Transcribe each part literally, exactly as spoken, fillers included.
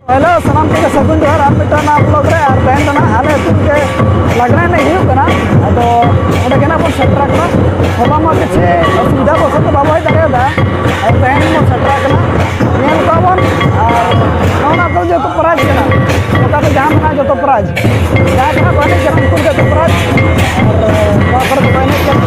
Hello, ᱥᱟᱱᱟᱢ ᱠᱚᱜᱮ ᱥᱟᱹᱜᱩᱱ ᱡᱚᱦᱟᱨ ᱟᱨ ᱢᱤᱫᱴᱟᱝ ᱱᱟᱣᱟ vlog ᱨᱮ᱾ ᱟᱨ ᱛᱮᱦᱮᱧ ᱫᱚ ᱱᱟᱦᱟᱜ ᱟᱞᱮ ᱟᱹᱛᱩ ᱨᱮᱜᱮ ᱞᱟᱜᱽᱲᱮ ᱮᱱᱮᱡ ᱦᱩᱭᱩᱜ ᱠᱟᱱᱟ᱾ ᱟᱫᱚ ᱚᱸᱰᱮ ᱜᱮ ᱱᱟᱦᱟᱜ ᱵᱚᱱ ᱥᱮᱴᱮᱨ ᱟᱠᱟᱱᱟ᱾ ᱦᱚᱞᱟ ᱢᱟ ᱠᱤᱪᱷᱩ ᱚᱥᱩᱵᱤᱫᱷᱟ ᱵᱚᱥᱚᱛ ᱛᱮ ᱵᱟᱵᱚ ᱦᱮᱡ ᱫᱟᱲᱮᱭᱟᱫᱟ᱾ ᱟᱨ ᱛᱮᱦᱮᱧ ᱵᱚᱱ ᱥᱮᱴᱮᱨ ᱟᱠᱟᱱᱟ, ᱧᱮᱞ ᱠᱚᱣᱟ ᱵᱚᱱ᱾ ᱟᱨ ᱱᱚᱣᱟ ᱫᱚ ᱡᱚᱛᱚ prize ᱠᱟᱱᱟ, ᱱᱚᱝᱠᱟ ᱫᱚ ᱡᱟᱦᱟᱸ ᱢᱮᱱᱟᱜᱼᱟ ᱡᱚᱛᱚ prize᱾ ᱡᱟᱦᱟᱸ ᱠᱟᱱᱟ ᱠᱚ ᱮᱱᱮᱡ ᱠᱟᱱᱟ ᱩᱱᱠᱩ ᱡᱚᱛᱚ prize᱾ ᱟᱨ ᱱᱚᱣᱟ ᱠᱚᱨᱮ ᱫᱚᱠᱚ ᱮᱱᱮᱡ ᱠᱟᱱᱟ᱾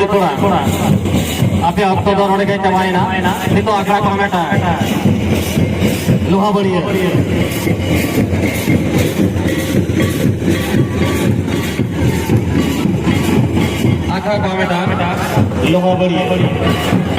ᱠᱚᱲᱟ, ᱟᱯᱮᱭᱟᱜ ᱚᱠᱛᱚ ᱫᱚ ᱱᱚᱰᱮ ᱜᱮ ᱪᱟᱵᱟᱭᱮᱱᱟ᱾ ᱱᱤᱛᱚᱜ ᱟᱠᱷᱲᱟ ᱠᱚ ᱦᱟᱢᱮᱴᱟ ᱞᱳᱦᱟ ᱵᱟᱹᱲᱤᱭᱟᱹ᱾ ᱟᱠᱷᱲᱟ ᱠᱚ ᱦᱟᱢᱮᱴᱟ ᱞᱳᱦᱟ ᱵᱟᱹᱲᱤᱭᱟᱹ᱾